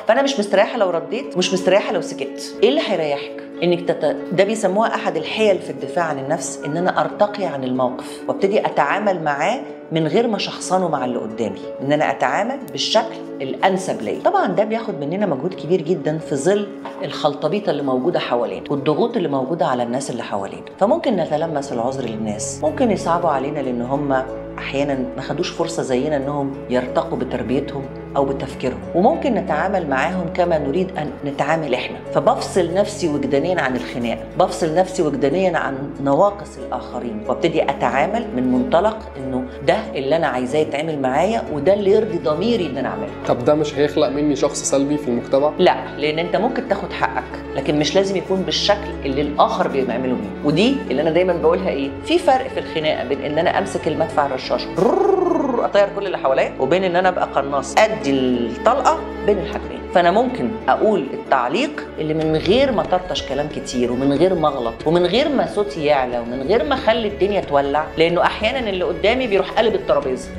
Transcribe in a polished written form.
فانا مش مستريحه لو رديت، مش مستريحه لو سكت. ايه اللي هيريحك؟ انك ده بيسموها احد الحيل في الدفاع عن النفس، ان انا ارتقي عن الموقف وابتدي اتعامل معاه من غير ما شخصنه مع اللي قدامي، ان انا اتعامل بالشكل الانسب ليا. طبعا ده بياخد مننا مجهود كبير جدا في ظل الخلطبيطه اللي موجودة حوالينا والضغوط اللي موجودة على الناس اللي حوالينا. فممكن نتلمس العذر للناس، ممكن يصعبوا علينا لان هم احيانا ما خدوش فرصة زينا انهم يرتقوا بتربيتهم او بتفكيرهم، وممكن نتعامل معاهم كما نريد ان نتعامل احنا. فبفصل نفسي وجدانيا عن الخناقة، بفصل نفسي وجدانيا عن نواقص الاخرين، وابتدي اتعامل من منطلق انه ده اللي انا عايزاه يتعامل معايا وده اللي يرضي ضميري ان انا اعمله. طب ده مش هيخلق مني شخص سلبي في المجتمع؟ لا، لان انت ممكن تاخد حقك، لكن مش لازم يكون بالشكل اللي الاخر بيعمله بيه. ودي اللي انا دايما بقولها، ايه في فرق في الخناقة بين ان انا امسك المدفع الرشاش اطير كل اللي حواليا، وبين ان انا ابقى قناص ادي الطلقة بين الحجرين. فانا ممكن اقول التعليق اللي من غير ما طرطش كلام كتير، ومن غير ما اغلط، ومن غير ما صوتي يعلى، ومن غير ما اخلي الدنيا تولع، لانه احيانا اللي قدامي بيروح قلب الترابيزة.